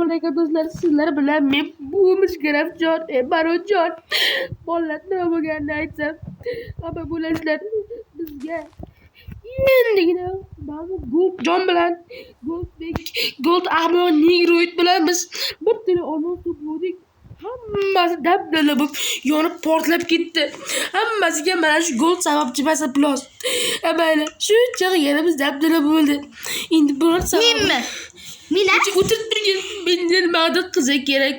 Alaykum do'stlar, sizlar bilan men buvimiz Garafjon, Baronjon. Bolalar, nima bo'lganini aytsam, xafa bo'lasizlar. Bizga endigina mana bu Goldjon bilan Goldbek, Gold ahmoq Negroid bilan biz bir tili olmos to'pladik. Hammasi dabdala bo'lib yonib portlab ketdi. Hammasiga mana shu Gold sababchi emas, plos. Mayli, shuncha qilganimiz dabdala bo'ldi. Endi biror sabab. Menmi? Mina? O'tirib turgin. Menga nimadir qilsa kerak.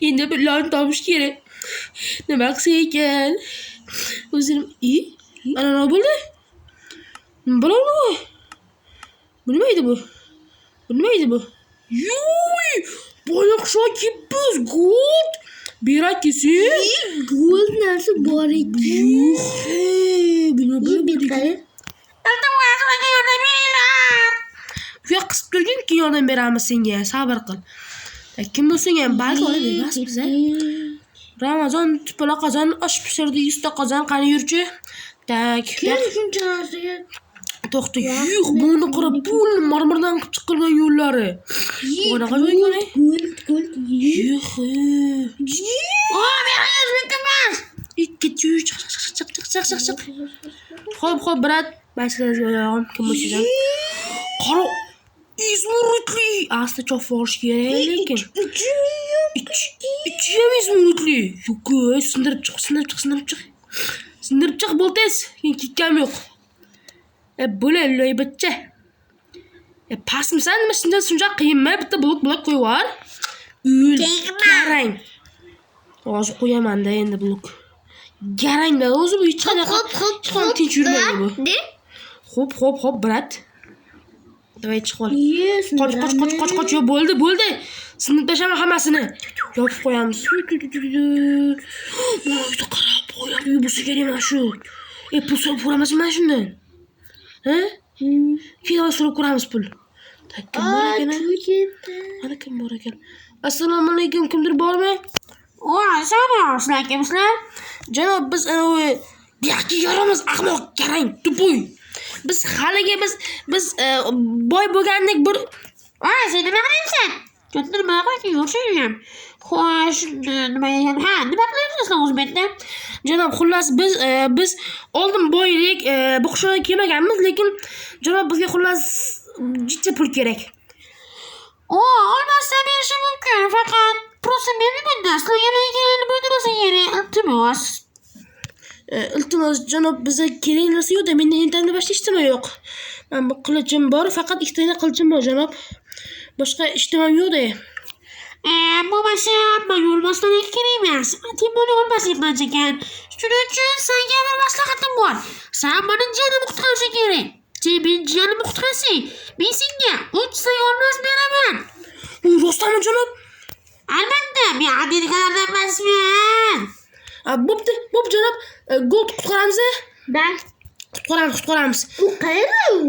Endi bir iloj topish kerak. Nima qilsa ekan? O'zim i ana nima bo'ldi? Nima bo'ldi bu? Bu nima edi bu? Bu nima edi bu? Yuy! Boyoqsho biz gold. Berak kelsin. Gold narsa bor ekan. Yo'q, bilmadim. Bir qara. Iltimos, menga yordam beringlar. Uya qisib turgin, keyin yordam beramiz senga. Sabr qil. Kim bo'lsang ham balki olib bermas biza. Ramazon tupala qozon osh pishirdi 100 ta qozon, qani yurchi. Так. Kim shuncha narsaga? To'xta, yo'q, buni qara, pul marmardan qilib chiqilgan yo'llari. Bunaqa joy ekan. Gold, gold. Yo'q. O, men emas. Ikki, uch, chiq, chiq, chiq, chiq, chiq, chiq. Xo'p, xo'p, брат. Masala oyog'im kim bo'lsa. Qara, изумруд li. Asta chopib yuborish kerak lekin. Ichi ham изумруд li. Yo'q, sindirib chiq, sindirib chiq, sindirib chiq. Sindirib chiq, bo'l tez. Keyin kekkam yo'q. E, bo'la loybatcha. E, pastmisan, nima shunday shuncha qiyinmi? Bitta blok blok qo'yib yubor. O'l. Garang. Hozir qo'yaman-da endi blok. Garangda o'zi bu hech qanaqa Xo'p, xo'p, hech qanaqa tinch yurmaydi bu. De. Xo'p, xo'p, xo'p, брат. Давай chiqib ol. Yes. Qoch, qoch, qoch, qoch, qoch. Yo'q, bo'ldi, bo'ldi. Sindirib tashlama hammasini. Yopib qo'yamiz. Mana uyda qarab qo'yadi, uy bo'lsa kerak mana shu. E, pul so'rab ko'ramizmi mana shundan? Ha? Keyin so'rab ko'ramiz pul. Так, kim bor ekan, a? Mana kim bor ekan? Assalomu alaykum, kimdir bormi? O, salom, sizlar kimsizlar? Janob, biz anavi buyoqqa yoramiz, ahmoq, garang, тупой. Biz haligi biz boy bo'lgandik bir. Voy, sen nima qilyapsan? Katta nima qilyapsan? Yo'q, xo'sh, nima ekan? Ha, nima qilyapsizlar o'zi bu yerda? Janob, xullas biz oldin boylik, bu qishloqqa kelmaganmiz, lekin janob, bizga xullas jicha pul kerak. O, olmasa berishim mumkin, faqat просто bermayman-da. Sizlarga nima kerakli bo'lsa kerak, iltimos. Iltimos, janob, bizga kerak narsa yo'q-da, menda internet boshqa hech nima yo'q. Mana bu qilichim bor, faqat ikkitagina qilichim bor, janob. Boshqa hech nimam yo'q-da. Bo'lmasa, man yo'lmasdan kerak emas. Тем более olmas yig'inch ekan. Shuning uchun senga bir maslahatim bor. Sen meni jiyanimni qutqarishing kerak. Sen meni jiyanimni qutqarsang, men senga 3 soy olmos beraman. U rostdanmi, janob? Albatta, men amerikalardan emasman. A, bo'pti, bo'p, janob. Gold qutqaramiz, a? Da. Qutqaramiz, qutqaramiz. U qayerda u?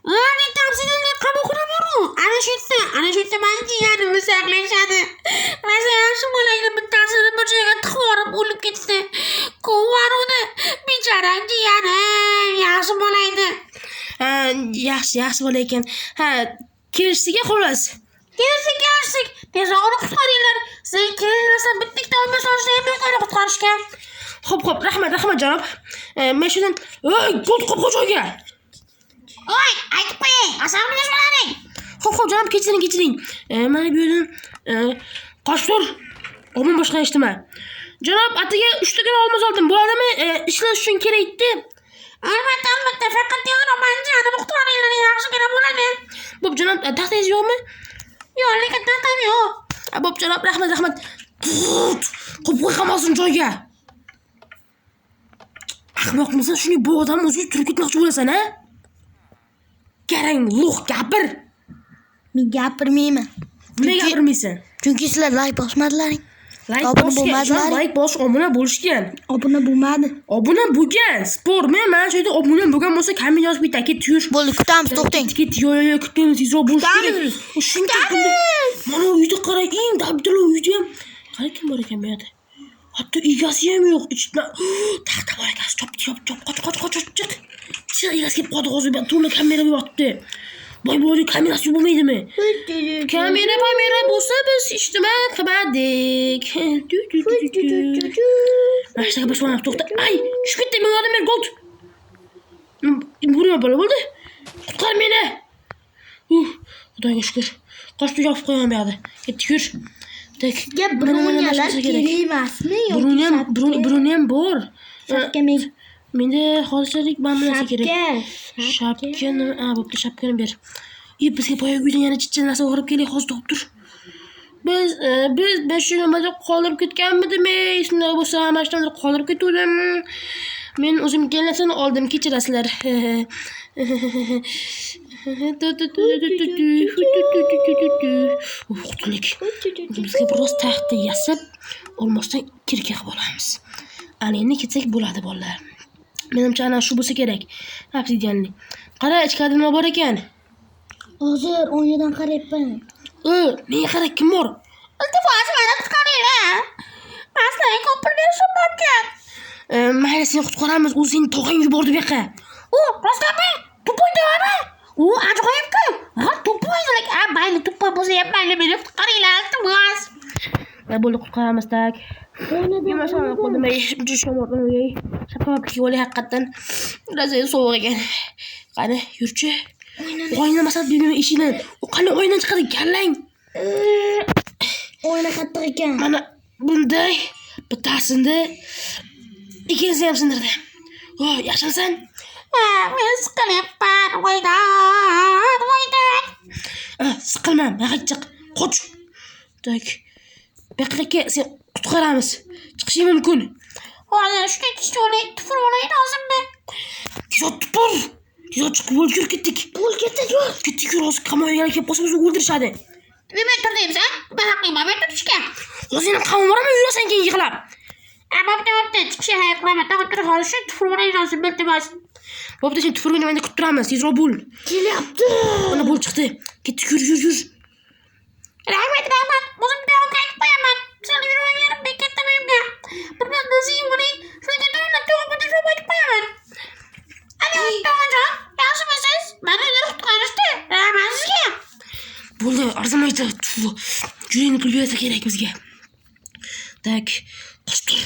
Ularning tavsiyalarga qabul qilaman-u. Ana shu yerda, ana shu yerda mani jiyanimni saqlashadi. Masalan, shu bolangni bittasini bir joyga tiqib yuborib o'lib ketdi. Ko'var uni. Bechora jiyanim, yaxshi bola edi. Ha, yaxshi, yaxshi bola ekan. Ha, kelishdik, xullas. Kelishdik, kelishdik. Tezroq uni qutqaringlar. Sizga kerak narsa bitta ikkita olmos olishni ham uni qutqarishga. Xo'p, xo'p, rahmat, rahmat, janob. Men shundan, ey, gold qo'yib qo'y joyiga. Oy, aytib qo'ying. Asabiylashmalaring. Xo'p, xo'p, janob, kechiring, kechiring. Mana bu yerdan qochib tur. Olma, boshqa hech nima. Janob, atiga uchtagina olmos oldim. Bo'ladimi? Ishlash uchun kerak edi. Albatta, albatta. Faqat tezroq mani jiyanimni qutqaringlar, yaxshigina bo'ladi. Bo'p, janob, taxtangiz yo'qmi? Yo'q, lekin taxtam yo'q. A, bo'p, janob, rahmat, rahmat. Qo'yib qo'y hammasini joyiga. Ahmoqmisan, shuni bu odam o'ziga turib ketmoqchi bo'lasan, a? Garang, лох, gapir. Men gapirmayman. Nima gapirmaysan? Chunki sizlar like bosmadilaring. Like Obuna bosgan, bo'lmadilaring. like bosish obuna bo'lishgan. Obuna bo'lmadi. Obuna bo'lgan. Sport, men mana shu yerda obuna bo'lgan bo'lsa, komment yozib ketadi, ket yur. Bo'ldi, kutamiz, to'xtang. Ket, yo'q, yo'q, yo'q, kutmaymiz, tezroq bo'lish kerak. Kutamiz. U shuncha pulni. Mana uyda qara, eng dabdala uyda ham. Qara, kim bor ekan bu yerda? Hatto egasi ham yo'q. Ichida taxta bor ekan. Chop, chop, chop, qoch, qoch, qoch, qoch, chiq. Chiq, egasi kelib qoldi hozir. To'la kamera yotibdi. Voy bo'ldi, kamerasi bo'lmaydimi? Kamera pamera bo'lsa biz hech nima qilmadik. Mana shunaqa bosib olamiz, to'xta. Ay, tushib ketdi, men yordam ber, Gold. Bu nima bola bo'ldi? Qutqar meni. Xudoga shukur. Qochdi, yopib qo'yaman bu yoqda. Ketdik, yur. Так. Sizga броня lar kerak emasmi? Броня ham, броня ham bor. Shapka men. Menda hozirchalik mana bu narsa kerak. Shapka. Shapka nima? Ha, bo'pti, shapkani ber. E, bizga boyagi uydan yana chicha narsa o'g'irlab keling, hozir topib tur. Biz biz shu nimada qoldirib ketganmidim, esimda bo'lsa, mana shu nimada qoldirib ketuvdim. Men o'zim narsani oldim, kechirasizlar. Uf, qutuldik. Bizga biroz taxta yasab, olmosdan kirka qilib olamiz. Ana endi ketsak bo'ladi, bolalar. Menimcha ana shu bo'lsa kerak. Obsidianli. Qara, ichkarida nima bor ekan? Hozir oynadan qarayapman. Menga qara, kim bor? Iltimos, meni qutqaringlar. Man sizlarga ko'p pul berishim mumkin. Mayli, seni qutqaramiz. U seni tog'ang yubordi bu yoqqa. U, rostdanmi? Тупой dami? U ajoyib-ku. Ha, тупой demak. A, mayli, тупой bo'lsa ham mayli, meni qutqaringlar, iltimos. Bo'ldi, qutqaramiz, так. Nima shamol qo'ldim, ey, shamol, ey. Shapka kiyib olay haqiqatdan. Rosa sovuq ekan. Qani, yurchi. Oyna masalan bilmayman eshikdan. U qani oynadan chiqadi, kallang. Oyna qattiq ekan. Mana bunday bittasini, ikkinchisini ham sindirdim. Oh, yaxshimisan? Ha, men siqilyapman. Voydod, voydod. Siqilma, bu yoqqa chiq. Qoch. Так. Bu yoqqa kel, sen qutqaramiz. Chiqishing mumkin. Hozir shunday tishni olay, tupurib olay lozimmi? Tezroq tupur. Tezroq chiqib bo'l, yur, ketdik. Bo'l, ketdik, yur. Ketdik, yur, hozir qamoqga kelib qolsa bizni o'ldirishadi. Nima tur deyapsan? Nima haqing bor men turishga? Hozir yana qamab boraman, yurasan keyin yig'lab. A, bo'pti, bo'pti, chiqishga harakat qilaman. Tag'in tur, hozir shu tupurib olay lozim, iltimos. Bo'pti, sen tupurganda endi kutib turamiz. Tezroq bo'l. Kelyapti. Mana bo'l chiqdi. Ketdik, yur, yur, yur. Rahmat, rahmat. O'zim tog'imga aytib qo'yaman. Sizlar yuraveringlar, men ketdim uyimga. Bir bilan naziyim bo'ling. Sizlarga to'g'ri tog'imga tashlab aytib qo'yaman. Alo, tog'ajon, yaxshimisiz? Meni ular qutqarishdi. Rahmat sizga. Bo'ldi, arzimaydi. Yuringni pul bersa kerak bizga. Так, qoch tur.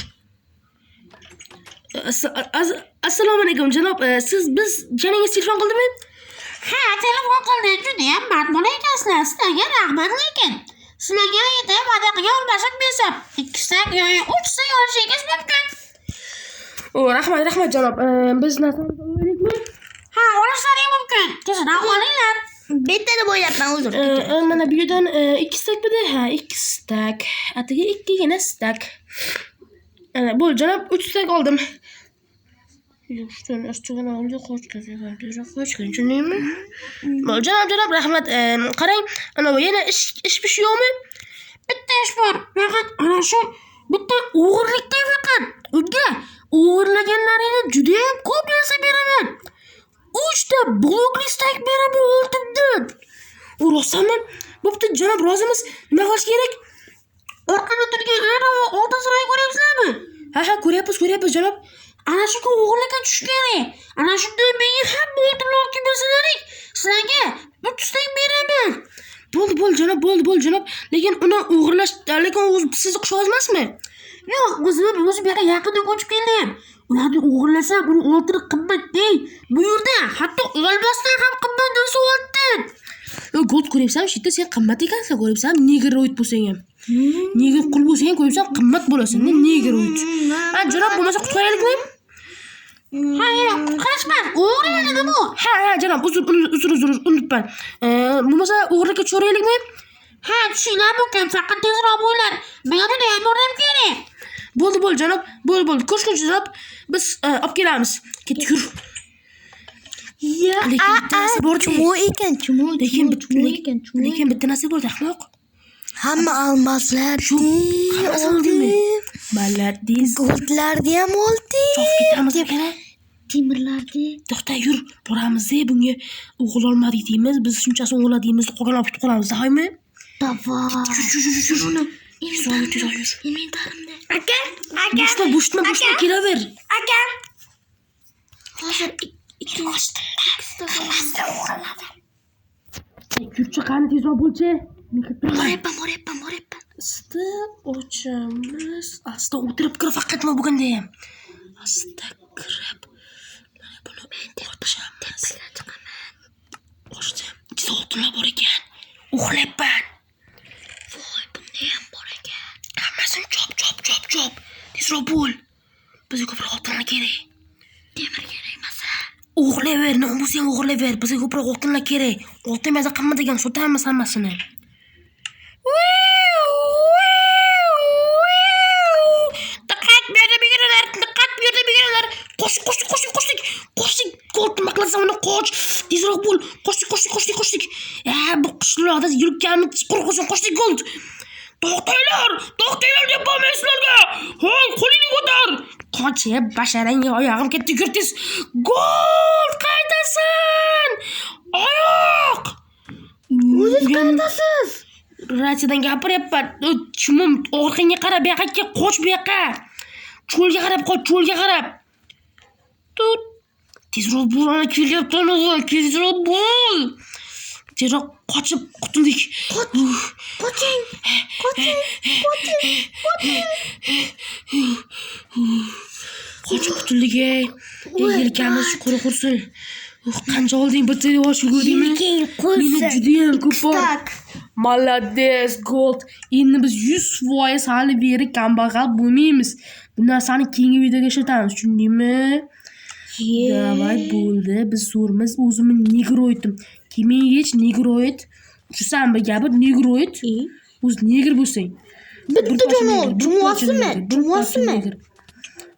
Assalomu alaykum, janob. Siz biz janingiz telefon qildimi? Ha, telefon qildi. Judayam mard bola ekansizlar. Sizlarga rahmat lekin. Sizlarga aytib, va'da qilgan olmashim bersam, 2 stak yoki 3 stak olishingiz mumkin. O, rahmat, rahmat, janob. Biz narsamizni olaylikmi? Ha, olishlaring mumkin. Tezroq olinglar. Bitta deb o'ylabman, uzr. Mana bu yerdan 2 stak bidi. Ha, 2 stak. Atigi 2gina stak. Ana, bo'l, janob, 3 stak oldim. Yo'qdan ostog'ini oldi, qoch, tushundingmi? Bo'l, janob, janob, rahmat. Qarang, ana bu yana ish pish yo'qmi? Bitta ish bor. Faqat ana shu bitta o'g'irlikda faqat. Unga o'g'irlaganlaringni juda ham ko'p narsa beraman. 3 ta blokli stak beraman oltindan. U rostdanmi? Bo'pti, janob, rozimiz. Nima qilish kerak? Orqada turgan ana oltin saroy ko'ryapsizlarmi? Ha, ha, ko'ryapmiz, ko'ryapmiz, janob. Ana shunga o'g'irlikka tushish kerak. Ana shunda menga hamma oltinni olib kelib bersalaring, sizlarga 3 stak beraman. Bo'ldi, bo'ldi, janob, bo'ldi, bo'ldi, janob. Lekin uni o'g'irlash, lekin u sizni qushog'ingiz emasmi? Yo'q, o'zim bu yoqqa yaqinda ko'chib keldim. Ularni o'g'irlasam, uni oltini qimmat dey. Bu yerda hatto olmosdan ham qimmat narsa oltin. Gold ko'ryapsanmi? Shu yerda sen qimmat ekansan, ko'ryapsanmi? Negroid bo'lsang ham. Negr qul bo'lsang ham ko'ryapsan, qimmat bo'lasan, negroid. Ha, janob, bo'lmasa qutqaraylikmi? Ha, yo'q, qutqarishmas, o'g'irlanadi bu. Ha, ha, janob, uzr, uzr, uzr, unutman. Bo'lmasa o'g'irlikka tushiraylikmi? Ha, tushinglar mumkin, faqat tezroq bo'linglar. Menga juda ham yordam kerak. Bo'ldi, bo'ldi, janob, bo'ldi, bo'ldi. Ko'rishguncha, janob, biz olib kelamiz. Ketdik, yur. Ya, Lekin bitta narsa bor, chumo ekan, chumo, lekin chumo ekan, chumo. Lekin bitta narsa bor, ahmoq. Hamma almazlarni hammasini oldingmi? oldim. Maladis. Goldlarni ham oldim. Chop ketamiz yana. Temirlarni. To'xta, yur, boramiz, bunga o'g'irlolmadik deymiz. Biz shunchasi o'g'irladimiz, qolgan olib ketib qolamiz, haymi? Davay. Yur, yur, yur, yur. Tezroq yur, tezroq yur. Inventarimda. Aka, aka. Bo'shma, bo'shma, bo'shma, kelaver. Aka. Hozir ikki ikkita. Yurchi, qani, tezroq bo'lchi. Men kirib turaman. Boryapman, boryapman, boryapman. Asta ochamiz. Asta o'tirib kir faqat, nima bo'lganda ham. Asta kirib. Mana buni ochamiz. Ochdim. Ichida oltinlar bor ekan. Uxlayapman. Voy, bunda ham bor ekan. Hammasini chop, chop, chop, chop. Tezroq bo'l. Bizga ko'proq oltinlar kerak. Temir kerak emas. O'g'irlayver, nima bo'lsa ham o'g'irlayver. Bizga ko'proq oltinlar kerak. Oltin maza qimmat ekan, sotamiz hammasini. Diqqat, bu yerda begralar, diqqat, bu yerda begralar. Qo'shdik, qo'shdik, qo'shdik, qo'shdik. Qo'shdik. Gold nima qilasan uni, qoch. Tezroq bo'l. Qo'shdik, qo'shdik, qo'shdik, qo'shdik. Bu qishloqda yurganmiz, qo'rqosin, qo'shdik gold. To'xtanglar, to'xtanglar deb bo'lmaydi sizlarga. Hoy, qo'lingni ko'tar. Qoch, basharangga oyog'im ketdi, yur tez. Gold, qaydasan? Oyoq. O'ziz qayerdasiz? Ratsiyadan gapiryapman. Chumim, orqangga qara, bu yoqqa kel, qoch bu yoqqa. Cho'lga qarab qoch, cho'lga qarab. Tut. Tezroq bo'l, ana kelyapti, ana, tezroq bo'l. Tezroq qochib qutuldik. Qoching, qoching, qoching, qoching. Qochib qutuldik, ey. Ey, yelkamiz chuquri qursin. Qancha olding? Bitta yosh yugurdingmi? Yelkang Meni qursin. judayam ko'p bor. Так. Молодец, Gold. Endi biz 100% hali beri kambag'al bo'lmaymiz. Bu narsani keyingi videoga ishlatamiz, tushundingmi? Давай, bo'ldi. Biz zo'rmiz. O'zimni negroidim. Kiming hech negroid? Tushusan bir gapir, negroid. O'zi negr bo'lsang. Bitta Bir parcha jon ol, negr, bir parcha tushunasizmi? negr, bir parcha Tushunasizmi? negr.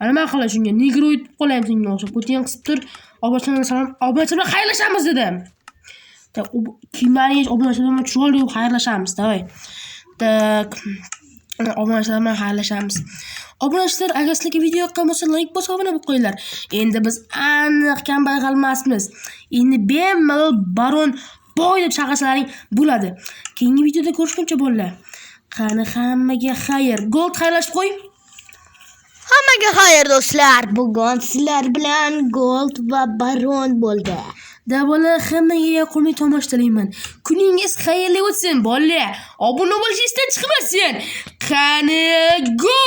Ana nima qilay shunga? Negroid bo'lib qolaymi senga o'xshab? Ko'tingni qisib tur. Obunachilar bilan salom. Obunachilar bilan xayrlashamiz dedim. Так, kiyimlaringni yech, obunachilar bilan chiroyli bo'lib xayrlashamiz. Давай. Так. Obunachilar bilan xayrlashamiz. Obunachilar, agar sizlarga video yoqqan bo'lsa, like bosib obuna bo'lib qo'yinglar. Endi biz aniq kambag'al emasmiz. Endi bemalol baron boy deb chaqirsalaring bo'ladi. Keyingi videoda ko'rishguncha bolalar. Qani, hammaga xayr. Gold, xayrlashib qo'y. Hammaga xayr do'stlar. Bugun sizlar bilan Gold va Baron bo'ldi. Да, bola, hammaga yoqimli tomosha tilayman. Kuningiz xayrli o'tsin, bolalar. Obuna bo'lish esdan chiqmasin. Qani, go!